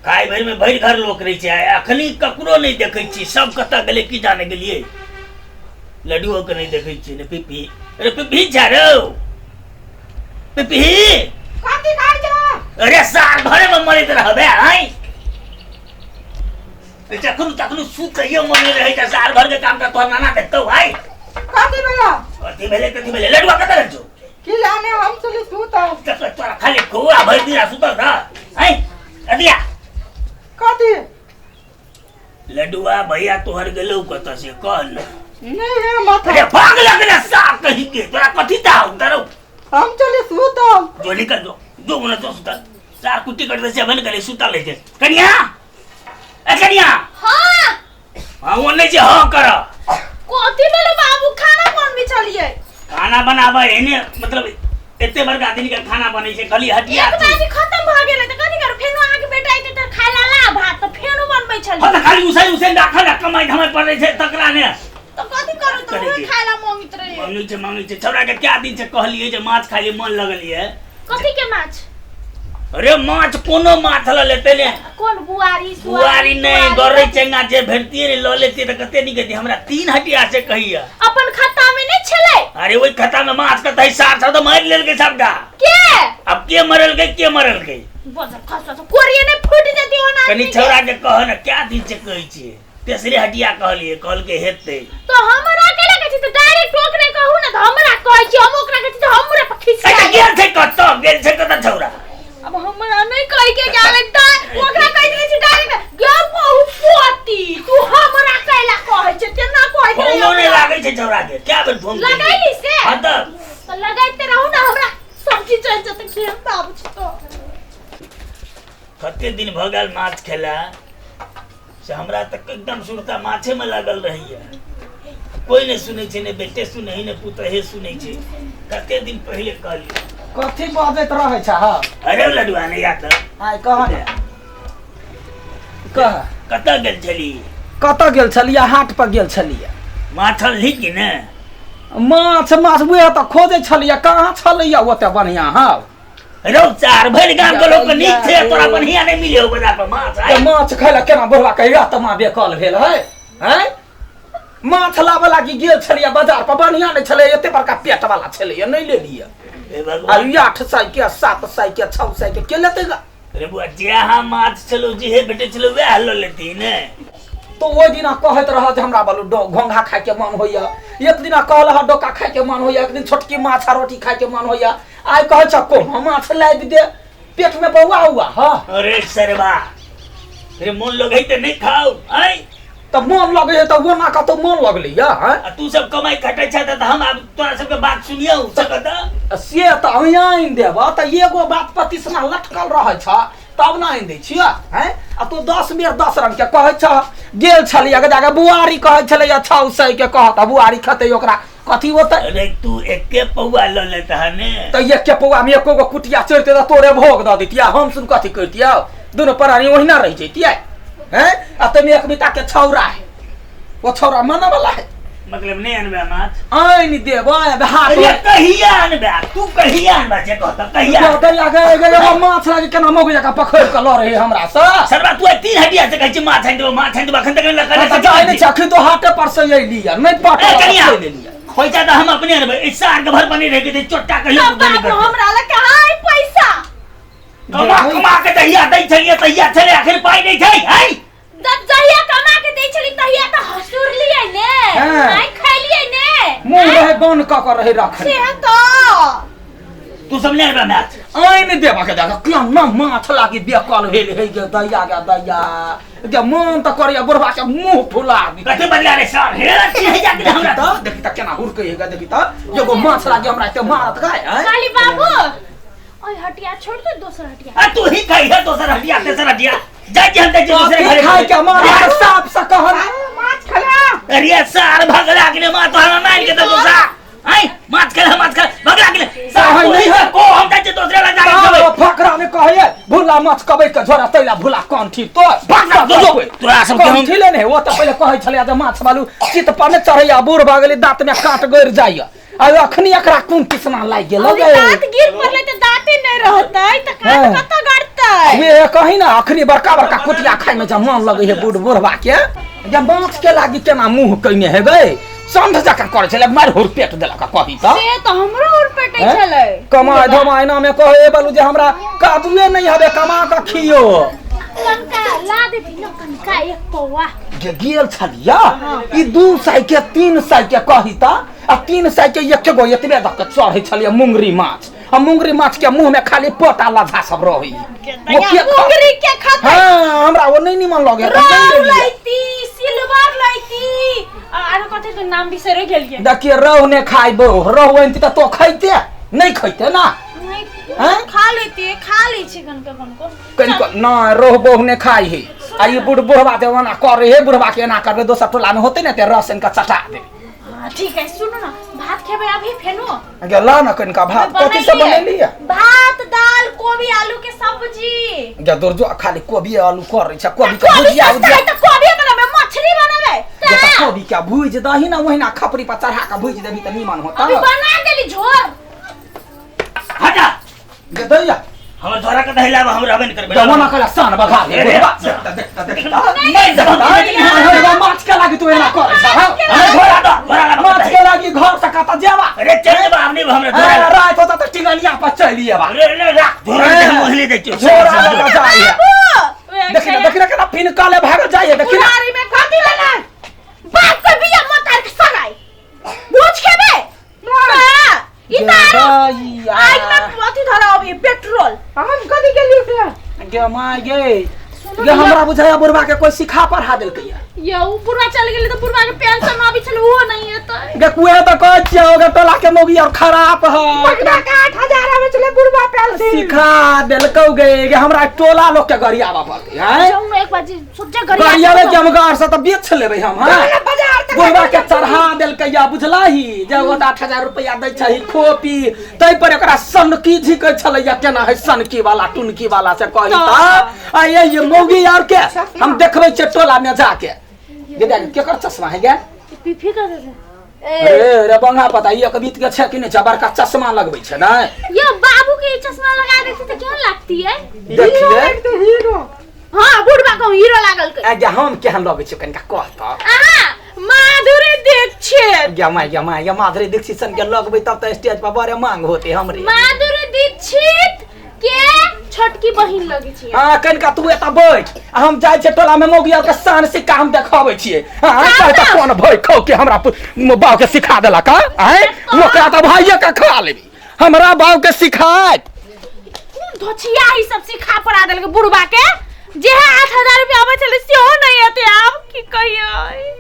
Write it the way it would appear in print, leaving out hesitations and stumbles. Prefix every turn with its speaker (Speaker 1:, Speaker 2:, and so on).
Speaker 1: खाय भरि में भरि घर लोक रहै छै, आ अखनी ककरो नहि देखै छी। सब कतऽ गेलै की जाने गेलियै। लड्डुओ के नहि देखै छियै ने। पिपी, अरे पिपी जा रौ, पिपी।
Speaker 2: कथी खाइ छौ?
Speaker 1: अरे साल भरे में मरैत रहबे आइ। जखन तखन सुतैयो मन नहि रहै छै। साल भर के काम तऽ तोहर नाना देखतौ आइ।
Speaker 2: कथी भेलौ?
Speaker 1: कथी भेलै, कथी भेलै? लडुआ कतऽ रहै छौ?
Speaker 2: की जाने, हम चली सुतब।
Speaker 1: तोरा तोरा खाली खोआ भरि दिन आ सुतल रह। आइ अदिया।
Speaker 2: कथी?
Speaker 1: लडुआ भैया तोहर गेलौ कतऽ से कह ने।
Speaker 2: नहीं हे माथा।
Speaker 1: अरे भाग लगले साफ कही के, तोरा कथी ता उतारो।
Speaker 2: हम चली सुतब।
Speaker 1: जो निकल, जो जो मने तो सुतल चार कुट्टी कट दे से बन गेलै, सुतल रहै छै। कनिया, ए कनिया।
Speaker 3: हाँ।
Speaker 1: हाँ, वो नहीं छै, हाँ कर।
Speaker 3: कथी भेलै बाबू? खाना बनबै छलियै।
Speaker 1: खाना बनाबै एने मतलब एते बड़का आदमी के खाना बनै छै खाली हटिया।
Speaker 3: एक बाजी खत्म भऽ गेलै तऽ कथी करू? फेनो अहाँके बेटा एतै तऽ खाय ला ला भात, तऽ फेनो बनबै छलियै।
Speaker 1: हाँ, तऽ खाली उसैन उसैन राखल आ कमाइ धमाइ पड़ै छै तकरा ने।
Speaker 3: तऽ कथी करू तऽ?
Speaker 1: करै
Speaker 3: उहे
Speaker 1: छी।
Speaker 3: खाय ला मांगैत रहियै।
Speaker 1: मांगै छै, मांगै छै। छौड़ा के क्या दिन से कहलियै जे माछ खाइ ले मन लगलियै।
Speaker 3: कथी के माछ?
Speaker 1: अरे माछ, कोनो माछ लऽ लेते ने।
Speaker 3: कोन बुआरी?
Speaker 1: बुआरी नहि, गरई चेंगा जे भेटतियै ने, लऽ लेतियै तऽ कते नीक हेतै। हमरा तीन हटिया से कहिया।
Speaker 3: अपन खत्ता में नहीं छलै?
Speaker 1: अरे ओहि खत्ता में माछ कतै? सार सब तऽ मारि लेलकै सबटा।
Speaker 3: के?
Speaker 1: अब के मरलकै, के मरलकै?
Speaker 3: बजर खसा तो कोरिये ने फूट जती ओना।
Speaker 1: कनि
Speaker 3: आदमी के।
Speaker 1: छौड़ा के कह ने, क्या दिन से कहै छियै। तेसरे हटिया कहलियै, कहलकै हेतै।
Speaker 3: तो हमरा के लगे छै तऽ डायरेक्ट ओकरे कहू ने, तऽ हमरा कहै छी। हम ओकरा कहै छी तऽ हमरा पर खिसिया।
Speaker 1: अच्छा, गेल छै कतऽ, गेल छै कतऽ छौड़ा?
Speaker 3: अब हमरा नहीं कहि के जावे त ओकरा कहि दै छी डायरेक्ट, गे बहु पोती, तू हमरा कैला कहै छै, तेना कहै छै।
Speaker 1: फोनो नहि लागै छै छौड़ा के, क्या बेर फोन केलियै।
Speaker 3: लगैली से?
Speaker 1: हाँ तऽ।
Speaker 3: तऽ लगैते रहू ने, हमरा सब्जी चलि जेतै। केहन बाबू छै तो।
Speaker 1: कते दिन भऽ गेल माछ खेला से, हमरा तऽ एकदम सुरता माछेमे लागल रहैया। कोई नहि सुनै छै, ने बेटे सुनै है, ने पुतहे सुनै छै। कते दिन पहिले कहलियै।
Speaker 4: कथी बजैत रहै छ? हँ।
Speaker 1: अरे लडुआ नहि याद?
Speaker 4: आइ कह ने, कह।
Speaker 1: कतऽ गेल छली?
Speaker 4: कतऽ गेल छलियै? हाट पर गेल छलियै।
Speaker 1: माछ अनली कि ने?
Speaker 4: माछ, माछ उएह तऽ खोजै छलियै, कहाँ छलैया ओते बढ़िआँ? हँ।
Speaker 1: रौ चार, भरि गाम के लोक के नीक छै, तोरा बढ़िया नहीं मिले हो बाजार पर माछ
Speaker 4: तऽ
Speaker 1: आइ।
Speaker 4: माछ खाय लए केना बुढ़वा के आत्मा बेकल भेल है? हैं, माछ लाबऽ लागी गेल छलियै बाजार पर, बढ़िआँ नहि छलै, एते बड़का पेट वाला छलैया, नहि लेलियै।
Speaker 1: हे
Speaker 4: आ
Speaker 1: भगवान।
Speaker 4: 800 के, 700 के, 600 के के लेतै गा?
Speaker 1: अरे बुआ, जे अहाँ माछ छलो, जेहे भेटै छलो, वएह लऽ लेती ने।
Speaker 4: तो ओहि दिना कहैत रह जे हमरा बालू घोंघा खायके मन होइया, एक दिना कहल हँ डोका खायके मन होइया, एक दिन छोटकी माछ आ रोटी खायके मन होइया, आइ कहै छ कोनो माछ लाबि दे। पेट में बौआ हुआ हँ।
Speaker 1: अरे सरबा रे, मोन लगै तऽ नहि खाउ आइ।
Speaker 4: तऽ मोन लगै है तऽ ओना कतौ मोन लगलै या? हँ।
Speaker 1: आ तू सब कमाइ खटै छ तऽ हम आब तोरा सबके बात सुनियौ सकत?
Speaker 4: से तऽ आनि देब तऽ एगो बात पतिसना लटकल रहै छ तब ने आनि दै छियै। हैं, आ तू 10 बेर 10 रंग के कहै छ। गेल छलियै जाके, बुआरी कहै छलैया 600 के, कहत बुआरी खेतै, ओकरा कथी होतै?
Speaker 1: अरे तू एके पौआ लऽ लेता है ने।
Speaker 4: तऽ एके पौआ में एको गो कुटिया चढ़िते तऽ तोरे भोग दऽ दैतियै। हम सुन कथी करितियै? दुनू प्राणी ओहिना रहि जैतियै। हैं, आ तमे एक बिता के छौरा है, वो छौरा मानऽ वाला है?
Speaker 1: मतलब नहीं अनबे माछ?
Speaker 4: आनि देबै अब हाथ।
Speaker 1: अरे कहिया अनबे तू, कहिया अनबे जे कहत, कहिया?
Speaker 4: गैया गै गै, एगो माछ लागे केना मौगी जकाँ पकड़ि कऽ लऽ रही हमरा से।
Speaker 1: सरबा, तू आइ तीन हटिया से कहै छी माछ आनि देबो, माछ आनि देबो, अखन तक नहि लऽ
Speaker 4: तऽ जाइ नहि छै। अखन तो हाटे पर से अयली नहि
Speaker 1: ए
Speaker 4: पटल
Speaker 1: कनिया,
Speaker 4: चलि एलियै।
Speaker 1: पैसा तऽ हम अपने अनबै। एहि सार के भर बने रह गेलै चोट्टा कहियो
Speaker 3: तब
Speaker 1: नहि
Speaker 3: बाबू
Speaker 1: करतै।
Speaker 3: हमरा लग कहाँ है पैसा?
Speaker 1: कमा कमा के दहिया दै छलियै तहिया छलै, आखिर पाइ नहि छै है।
Speaker 3: जब जहिया कमा के दै छली तहिया तऽ हसुरलियै ने।
Speaker 4: हाँ।
Speaker 3: नहीं खैलियै ने।
Speaker 4: मुँह रहे बंद कऽ कऽ रहे रखने।
Speaker 3: से तऽ
Speaker 1: तू सब नहि अनबै माछ?
Speaker 4: आनि देबऽ के देख केना माछ लागी बेकल भेल हे गे दैया, गे दैया गे, मन तऽ करैया बुढ़बा के मुँह फुला दी।
Speaker 1: कथी बदला रे सर, हे चिन्है जा के हमरा।
Speaker 4: तऽ देखी तऽ केना हुड़कै हे गे, देखी तऽ एगो माछ लागी हमरा एते मारत गाय। आँय?
Speaker 3: काली बाबू, ओइ हटिया छोड़ दे, दोसर हटिया।
Speaker 1: आ तू ही कही है दोसर हटिया, तेसर हटिया जाइ छी, हम जाइ छी दोसरे
Speaker 4: कथी
Speaker 1: घरे।
Speaker 4: खाय के मारा साफ से कहन।
Speaker 2: माछ खला।
Speaker 1: अरे सार, भगला के माँ तो हमरा मार के दो सा आई माछ खेला, माछ खेला, भगला के सार।
Speaker 4: कहै
Speaker 1: तू
Speaker 4: नहीं
Speaker 1: ही
Speaker 4: है।
Speaker 1: को हम जाइ छी दोसरे लग जाके खेबै।
Speaker 4: फकरा में कहैए भूला माछ कबै के झोरा तैला भूला कान ठीक तो।
Speaker 1: भाग ना, जो, जो। तोरा सबके हम-
Speaker 4: ठीक ने। ओ तऽ पहिले कहै छलै जे माछ बालू चित पर ने चढ़ैया, बूढ़ भऽ गेलै, दाँत में काँट गड़ि जाइया। आ अखनी एकरा कोन किसना लागि गेल
Speaker 3: अभी
Speaker 4: गै
Speaker 3: दांत गिर पड़लै तऽ दांते नहि रहतै तऽ काट
Speaker 4: हाँ।
Speaker 3: कतऽ गड़तै
Speaker 4: वे कही ना अखनी बड़का बड़का कुटिया खाय में जब मन लगे है बूढ़ बुढ़वा के जब माछ के लागी केना मुंह कइने हे गै संध जकाँ करै छलै मारि हुर पेट देलक कही तऽ
Speaker 3: से तऽ हमरो उर पेटै
Speaker 4: हैं?
Speaker 3: छलै
Speaker 4: कमाय धमाय नामे कहे बलू जे हमरा कादुए नहीं हवे कमा कऽ खियो
Speaker 3: कनका ला देती न कनका एक पौआ
Speaker 4: जे गेल छलिया ई 200 के 300 के कही त आ 300 के एक गो एतबे दऽ के चढ़ै छलियै मुंगरी माछ आ मुंगरी माछ के मुंह में खाली पोटा लधा सब रहै वो के खा-
Speaker 3: मुंगरी के खतै
Speaker 4: हाँ हमरा वो नहीं निमन लगे त नहीं
Speaker 3: रोहु
Speaker 4: लेलियै।
Speaker 3: लैती सिल्वर लैती आरो कथी के नाम बिसरि गेलियै
Speaker 4: देखिए रोहु ने खाइबो रोहु अनती त तो खैते नहीं खैते ना
Speaker 3: नहि
Speaker 4: हैं?
Speaker 3: खा लेती खा लै छी कनको कनको
Speaker 4: कनिको न रोहु बहु ने खाइ है आ ई बुढ़ बुढ़वा जे ओना करे हे बुढ़वा के एना करबे दोसर टोला में होते ने ते रस इनका चटा देबे
Speaker 3: हाँ, ठीक है सुनू ना भात खेबै अभी फेनो
Speaker 4: गे ला ना कनिका भात कथी सब बनेलियै
Speaker 3: भात दाल कोबी आलू के सब्जी
Speaker 4: गे दुर्जो खाली कोबी आलू करै छै कोबी के
Speaker 3: कोबी
Speaker 4: भुजिया
Speaker 3: सस्ता
Speaker 4: उजिया
Speaker 3: है तऽ कोबी बनाबै मछली बनाबै
Speaker 4: गे तऽ कोबी के भुज दही ना ओहिना खपरी पर चढ़ा के भुज देबी तऽ नीमन होता
Speaker 3: अभी बना देली झोर
Speaker 1: हटा
Speaker 4: गे दैया
Speaker 1: हमर धोरा के दही लाब हम रहबे नहि करबै
Speaker 4: जमाना कला सान बघा दे
Speaker 1: अरे,
Speaker 4: बुढ़वा देखता देखता देखता
Speaker 1: नहीं देबो।
Speaker 4: माछ के लागी तू एना करै छ हाँ?
Speaker 1: हमर घोड़ा दो घोड़ा लाब
Speaker 4: माछ के लागी घर से कतऽ जेबा
Speaker 1: अरे चल जेबा हम नहीं हमरा धोरा
Speaker 4: हाँ, रात होता तऽ टिंगनिया पर चलि एबा
Speaker 1: अरे अरे राख धोरा के हम ओहिले दै छियौ
Speaker 4: झोरा लऽ कऽ जाइ है
Speaker 3: बाबू
Speaker 4: देखी ना देखी ना केना फिनकले भागल जाइ है देखी ना
Speaker 3: बुढ़ारी में कथी भेलै बाप के बिया मतार के सगाई भोज खेबै हाँ, ई
Speaker 4: गे
Speaker 3: तऽ आरो
Speaker 4: दैया।
Speaker 3: आगि में अथी धरा अभी पेट्रोल
Speaker 2: हम कथी गेलियै से
Speaker 4: गे माय गे गे हमरा बुझाया बुढ़वा के कोई सिखा पढ़ा देलकै या
Speaker 3: ये उ बुढ़वा चल गेलै तऽ बुढ़वा के पेंशन आबै छलै ओहो नहि एतै
Speaker 4: गे कुए तऽ कहै छियै ओकर टोला के मौगी और खराब है
Speaker 2: महीना के 8000 आबै छलै बुढ़वा पेंशन
Speaker 4: सिखा देलकौ गे गे हमरा टोला लोग के गरियाबा पड़तै हैं
Speaker 3: जाउ ने एक बार जी सोचे गरिया
Speaker 4: गरियाबे के हम गार से तऽ बेच लेबै हम हैं
Speaker 2: चल बाजार तक
Speaker 4: बुढ़वा के चढ़ा देलकै या बुझलही जे ओ 8000 रुपया दै छही खोपी तै पर एकरा सनकी झिकै छलै या केना है सनकी वाला टुनकी वाला से कही त आ ये ये मौगी यार के हम देखबै छियै टोला में जाके गे देख केकर चश्मा है गे
Speaker 3: पीफी कर दे
Speaker 4: अरे रे बंगा पता ये कभी के छै कि नहि छै बड़का चश्मा लगबै छै ने
Speaker 3: ये बाबू के चश्मा लगा देती तो केहन लगती है
Speaker 4: देखिए
Speaker 2: हीरो
Speaker 3: हाँ बुढ़वा को हीरो लागल के
Speaker 4: आ गे हम केहन लगै छियै कनिका कह त
Speaker 3: अहाँ माधुरी दीक्षित
Speaker 4: गे माय गे माय गे माधुरी दीक्षित सन के लगबै तब तऽ स्टेज पर बड़े मांग होते हमरे
Speaker 3: माधुरी दीक्षित के छोटकी बहिन लगे छी
Speaker 4: हाँ कनिका तू एतऽ बैठ आ हम जाइ छियै टोला में मौगी आर के शान सिक्का हम देखाबै छियै हाँ कहै तऽ कोन भय खौ के हमरा बाप के सिखा देलक हाँ आँय ओकरा तऽ भाइये के खा लेबी हमरा बाप के सिखायत
Speaker 3: कोन धोछिया ई सब सिखा पड़ा देलक बुढ़वा के